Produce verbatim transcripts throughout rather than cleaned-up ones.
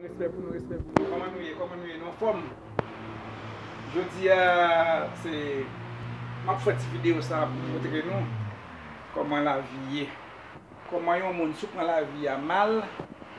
Respè pou nou, respè pou nou. Kòman nou ye? Kòman nou ye? Nou anfòm? Jodi a, se, m ap fè ti videyo sa pou m montre nou kòman lavi ye. Kòman yon moun, si w pran lavi a mal,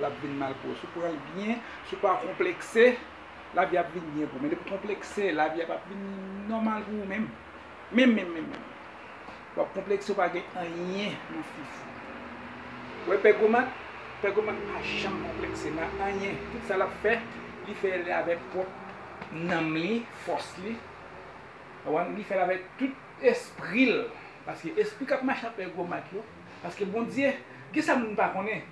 l ap vin mal pou ou. Si w pran l byen, si w pa konplekse, lavi a ap vin byen pou ou. Men depi w konplekse, lavi a p ap vin nòmal pou ou menm. Menm, menm, menm, menm. W ap konplekse, w pa gen anyen nan fif ou. Ou wè Pè Gwo Mak? Pè Gwo Mak pa janm konplekse nan anyen. Tout sa l ap fè, li fè l avèk pwòp nanm li, fòs li. Ou konprann? Li fè l avèk tout espri l. Paske espri k ap mache ak Pè Gwo Mak yo. Paske Bondye, gen sa moun pa konnen.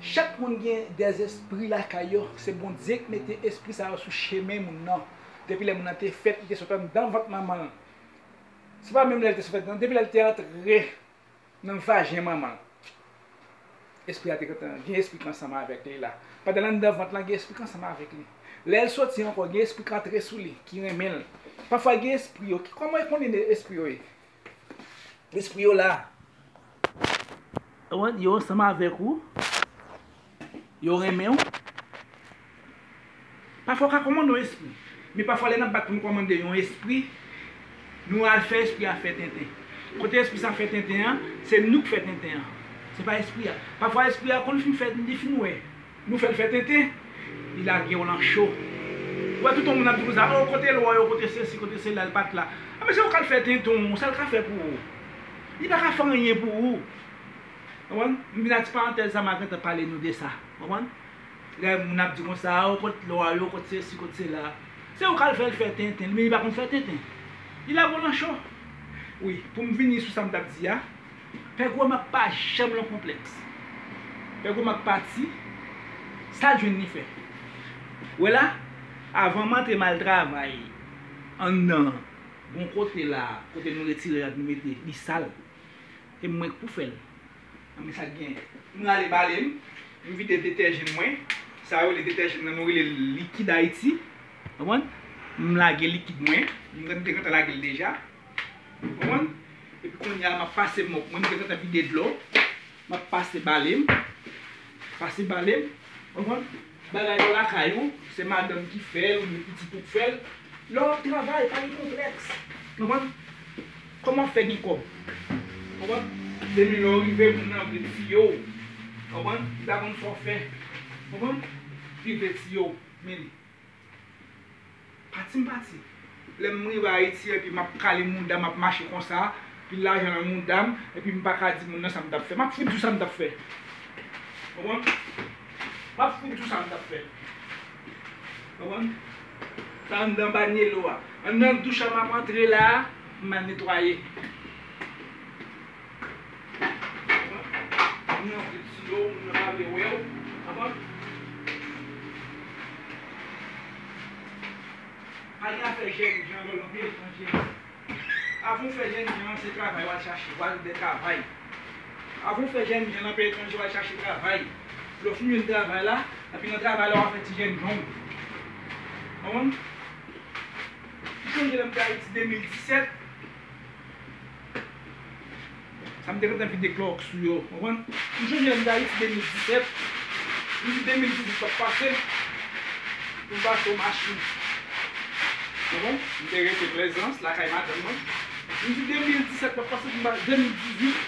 Chak moun gen dèzespri lakay yo. Se Bondye k mete espri sa yo sou chemen moun nan. Depi lè moun nan te fèt, li te sot anndan vant manman l. Se pa menm lè l te sot anndan, depi lè l te antre nan vajen manman l. Espri a te gentan, gen espri k ansanm avèk li la. Pandan l anndan vant lan, gen espri k ansanm avèk li. Lè l soti ankò, gen espri k antre sou li, ki renmen l. Pafwa gen espri yo, ki, kòman yo konnen espri yo ye? Espri yo la. Yo ansanm avèk ou. Yo renmen w. Pafwa w ka kòmande yon espri. Men pafwa lè n ap bat pou nou kòmande yon espri, nou al fè espri a fè tenten. Kote espri sa fè tenten an, se nou k fè tenten an. Se pa espri a. Pafwa espri a konn fin fè, li fin wè nou fè l fè tenten, li lage w nan cho. Ou wè tout yon moun ap di konsa, o, kote lwa yo, kote sesi, kote sela, l pa t la. A, men se ou k al fè tenten w, sa l ka fè pou ou? Li pa ka fè anyen pou ou. Konprann? M vin ak ti parantèz sa, m a gentan pale nou de sa. Konprann? Lè moun ap di konsa, o, kot lwa yo, kot sesi, kot sela. Se ou k al fè l fè tenten, men li pa konn fè tenten. Li lage w nan cho. Wi, pou m vini sou sa m t ap di a, Pè Gwo Mak pa janm nan konplèks. Pè Gwo Mak pati, sa l jwenn li fè. Wè la, avan m antre m al travay anndan, gon kote la, kote nou retire rad nou mete, li sal. E mwen k pou fè l. Nan men sa k genyen. M rale bale m, m vide detèjan mwen. Sa yo rele detèjan nan, nou rele likid Ayiti. Konprann? M lage likid mwen. M te gentan lage l deja. Konprann? Epi kounye a, m ap pase mòp mwen. M te gentan vide dlo. M ap pase bale m. Pase bale m. Konprann? Bagay yo lakay ou, se madanm ki fè l, oubyen pitit ou k fè l. Lè w ap travay, pa gen konplèks. Konprann? Kòman w fè gen kòb? Konprann? Demen lè w rive, moun nan vle tiye w. Konprann? Li pa konn sa w fè. Konprann? Li vle tiye w. Men li. Pati m pati. Lè m rive Ayiti, epi m ap kale mouda, m ap mache konsa, pil lajan nan mouda m, epi m pa ka di moun nan sa m t ap fè. M ap fout di w sa m t ap fè. Konprann? M ap fout di w sa m t ap fè. Konprann? Sa anndan banyelo a. Anndan douch la m ap antre la, m al netwaye. Moun nan vle tiye w, moun nan pa vle wè w. Konprann? Pa gen afè jènjan lè w nan peyi etranje. Avan w fè jènjan, se travay w al chache, w al de travay. Avan w fè jènjan nan peyi etranje, w al chache travay. Lè w fin jwenn travay la, epi nan travay la, w a fè ti jènjan w. Konprann? M sonje lè m te Ayiti de mil disèt, sa m te gentan vide klòks sou yo, konprann? M sonje lè m te Ayiti de mil disèt, m di de mil dizuit p ap pase, pou m pa achte yon machin. Konprann? M te rete Plezans, lakay madanm mwen. M di de mil disèt p ap pase, pou m pa, de mil dizuit.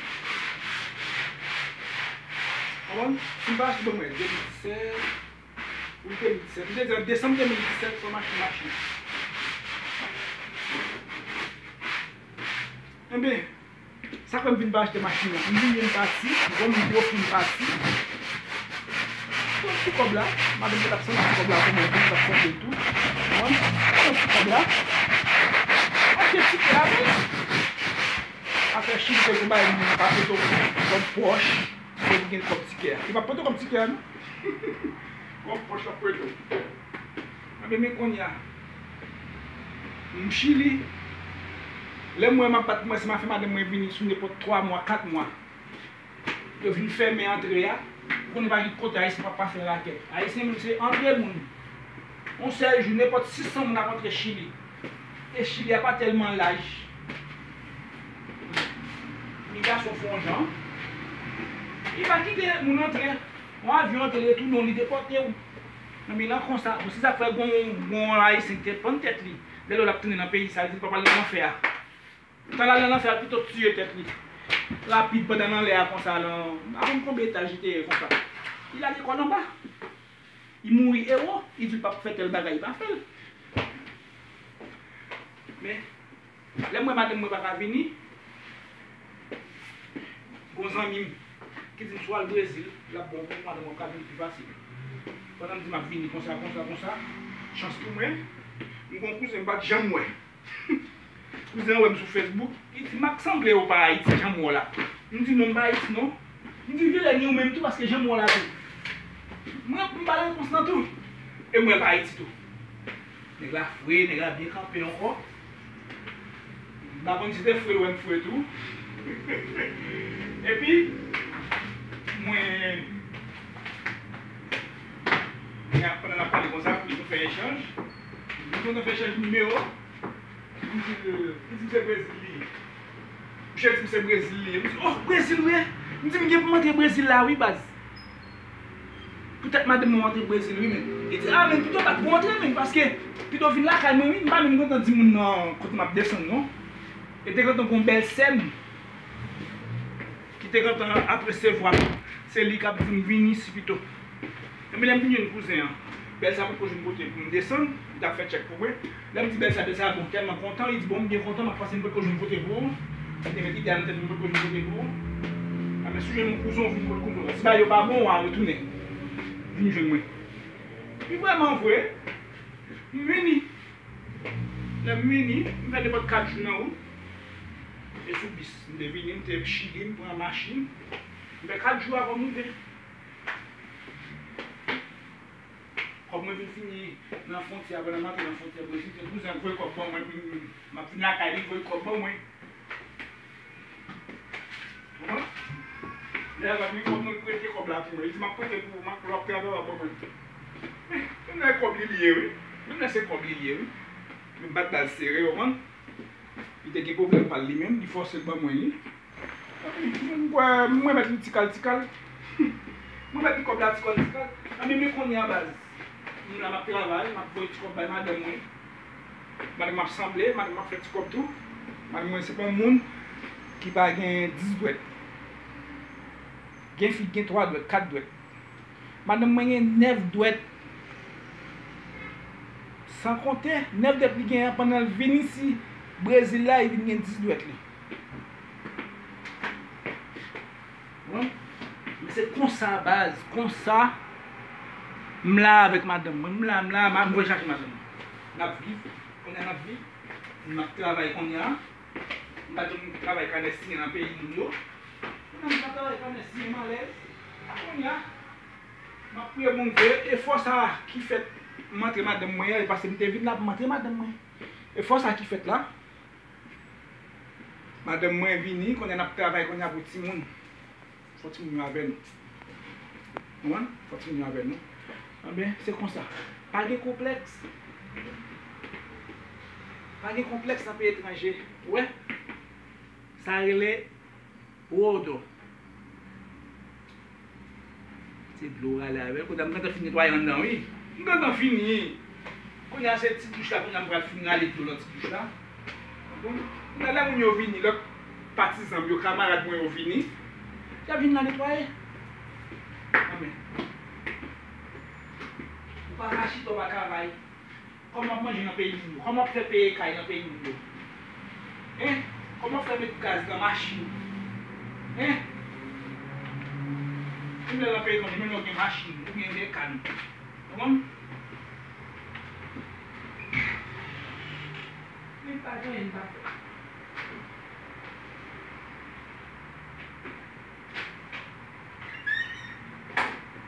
Konprann? Si m pa achte, ban mwen, de mil disèt, pou de mil disèt. M te di an desanm de mil disèt, fò m achte machin. Enben, sa k fè m vin pa achte machin nan? M vin, vin pati, m konn m gwo fin pati. Pran ti kòb la, madanm te t ap santi ti kòb la kòman l vin, t ap santi l tou. Konprann? Pran ti kòb la. Achte tikè a, men. Afè Chili te konn bay moun pa foto kòb pòch, pou gen kòb tikè a. Li pa pote kòb tikè a, non. Kòb pòch la pote w. Anben, men kounye a, m Chili, lè m wè m ap bat pou mwen, si m a fè madanm mwen vini sou nenpòt twa mwa, kat mwa, yo vin fèmen antre a, ou konnen pa gen kote Ayisyen p ap pa fè rakèt. Ayisyen menm se antre moun. Yon sèl jou, nenpòt sis san moun ap antre Chili. E Chili a pa tèlman laj. Imigrasyon fè yon jan. Li pa kite moun antre. Yon avyon antre, retounen, li depòte w. Nan men nan konsa, bon, se sa k fè gon, gon Ayisyen ki te pann tèt li. Lè l ap tounen nan peyi sa, li di l pa pral nan lanfè a. Tan l al nan lanfè a, l pito tiye tèt li. Rapid, pandan l anlè a konsa, lan, m pa konn konbyen etaj li te ye konsa. Li lage kò l anba. Li mouri ewo, li di l p ap fè tèl bagay, li pa fè l. Men, lè m wè madanm mwen pa ka vini, gon zanmi m ki di m si w al Brezil, l ap bon pou madanm mwen ka vin pi fasil. Pandan m di m ap vini konsa, konsa, konsa, chans pou mwen, m gon kouzen m pa t janm wè. Kouzen an wè m sou Facebook, li di, "Mak, sanble ou pa Ayiti, jan m wè w la." M di, "Non, m pa Ayiti, non." M di, "Vilè, ni ou menm tou, paske jan m wè w la tou." Mwen, m ba l repons lan tou. E m wè l pa Ayiti tou. Nèg la fre, nèg la byen kanpe ankò. M pa konn si se fre l wè m fre tou. Epi, mwen, mwen, pandan n ap pale konsa, nou fè echanj. Nou konn fè echanj nimewo. M di l, li di m se Brezil li ye. Misye di m se Brezil li ye. M di, "Oh, Brezil ou ye?" M di, "M gen pou m antre Brezil la wi, baz." Poutèt madanm mwen antre Brezil wi, men. Li di, "Ah, men pito bat pou antre, men, paske pito vin lakay mwen wi." M pa menm gentan di moun nan kote m ap desann, non. E te gentan gon bèl sè m ki te gentan ap resevwa m. Se li k ap di m vini isi pito. Epi lè m vin jwenn kouzen an, bèl sa potko jwenn kote pou m desann, li t ap fè tchèk pou mwen. Lè m di bèl sa, bèl sa bon, tèlman kontan, li di, "Bon, m byen kontan, m ap pase m potko jwenn kote pou ou." Li te met ide a nan tèt mwen, m potko jwenn kote pou ou. A, men si w jwenn yon kouzen, w vin kot kouzen w. Si bagay yo pa bon, w a retounen. Vin jwenn mwen. Epi vrèman vre, m vini. Lè m vini, m fè nenpòt kat jou nan wout. E sou bis, m te vini, m te Chili, m pran machin. M fè kat jou avan m rive. Kòb mwen vin fini nan fwontyè, pandan m antre nan fwontyè Brezil, se kouzen an voye kòb ban mwen, pou m, m ap vin lakay li, voye kòb ban mwen. Konprann? Lè a, li kòb mwen prete kòb la pou mwen. Li di, "M ap prete pou ou, m ap, lè w ap travay, w ap ban mwen." Men, menm lè kòb li li ye, wi. Menm lè se kòb li li ye, wi. Men m pa t ba l sere, w konprann? Li te gen pwoblèm pa l li menm, li fòse l ban mwen li. Epi, mwen, mwen remèt li tikal, tikal. Mwen remèt li kòb la tikal, tikal. Anben, men kounye a, baz. M la, m ap travay, m ap voye ti kòb bay madanm mwen. Madanm m ap sanble, madanm m ap fè ti kòb tou. Madanm mwen se pa yon moun ki pa gen dis dwèt. Gen fi ki gen twa dwèt, kat dwèt. Madanm mwen gen nèf dwèt. San konte, nèf dwèt li gen an, pandan l vin isi, Brezil la, li vin gen dis dwèt li. Bon, men se konsa, baz, konsa, m la avèk madanm mwen, m la, m la, m voye chache madanm mwen. N ap viv, kounye a n ap viv, m ap travay kounye a. M pa t janm travay kanè siyen nan peyi moun yo. Kounye a m pa travay kanè siyen, m alèz. Kounye a, m ap priye Bondye, efò sa a ki fèt m antre madanm mwen an, e paske m te vin la pou m antre madanm mwen. Efò sa a ki fèt la, madanm mwen vini, kounye a n ap travay kounye a pou timoun. Fò timoun yo avè nou. Konprann? Fò timoun yo avè nou. Anben, se konsa. Pa gen konplèks. Pa gen konplèks nan peyi etranje. Ou wè? Sa rele Wodo. Se dlo w rale avè l. Kounye a m gentan fin netwaye anndan, wi. M gentan fini. Kounye a se ti douch la, kounye a m pral fin rale dlo nan ti douch la. Bon, kounye a lè moun yo vini, lòt patizan m yo, kamarad mwen yo vini, y ap vin la netwaye. Anben. Ou pa ka chita, ou pa travay. Kòman w ap manje nan peyi moun yo? Kòman w ap fè peye kay nan peyi moun yo? Hein? Kòman w ap fè met gaz nan machin? Hein? Menm lè nan peyi etranje, menm lè w gen machin, oubyen gen kay. Konprann? Men pa gen anyen m pa fè.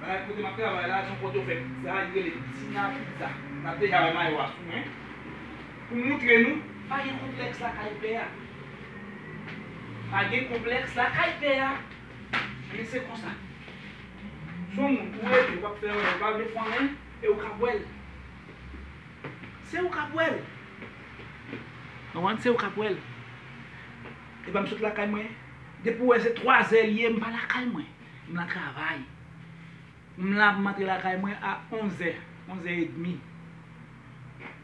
Bagay kote m ap travay la, se yon kote yo fè pizza, li rele Tina Pizza. N ap deja wè mayo a sou mwen. Pou m moutre nou, pa gen konplèks lakay pè a. Pa gen konplèks lakay pè a. Men se konsa. Se yon moun ou rete, w ap fè anyen, w pa vle fè anyen, e ou k ap wè l. Se ou k ap wè l. Konprann? Se ou k ap wè l. Epa m sot lakay mwen. Depi w wè se twazè li ye, m pa lakay mwen. M nan travay. M la pou m antre lakay mwen a onzè. Onzè edmi.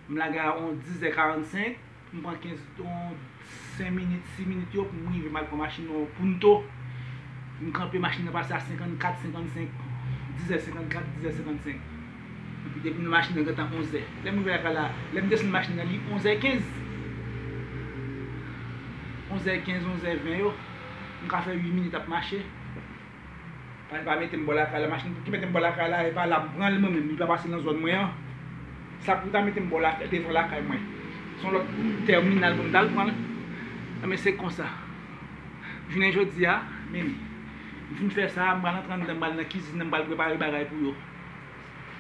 M lage a on dizè karannsenk, m pran kenz, on senk minit, sis minit yo pou m rive m al pran machin nan Punto. M kanpe, machin nan pase a senkannkat, senkannsenk, dizè senkannkat, dizè senkannsenk. Epi depi nan machin nan gentan onzè. Lè m rive lakay la, lè m desann machin nan, li onzè kenz. Onzè kenz, onzè ven yo. M ka fè uit minit ap mache. Pa, pa mete m bò lakay la, machin ki mete m bò lakay la, e pa la m pran l mwen menm, li pa pase nan zòn mwen an. Sa pou ta mete m bò lakay, devan lakay mwen. Se yon lòt tèminal pou m t al pran l. Anben, se konsa. Jounen jodi a, men, m fin fè sa, m pral antre anndan, m pral nan kizin nan, m pral prepare bagay pou yo.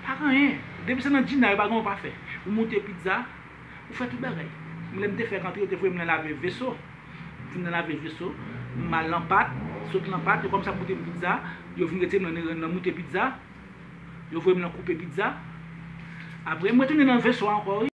Pa gen anyen. Depi se nan dina, yo pa gen yon pa fè. Ou moute pizza, ou fè tout bagay. Lè m te fèk antre, yo te voye m nan lave veso. M fin nan lave veso, m al nan pat, sot nan pat, yo kòmanse ap moute m pizza, yo vin retire m nan, nan moute pizza, yo voye m nan koupe pizza. Apre, m retounen nan veso a ankò, wi.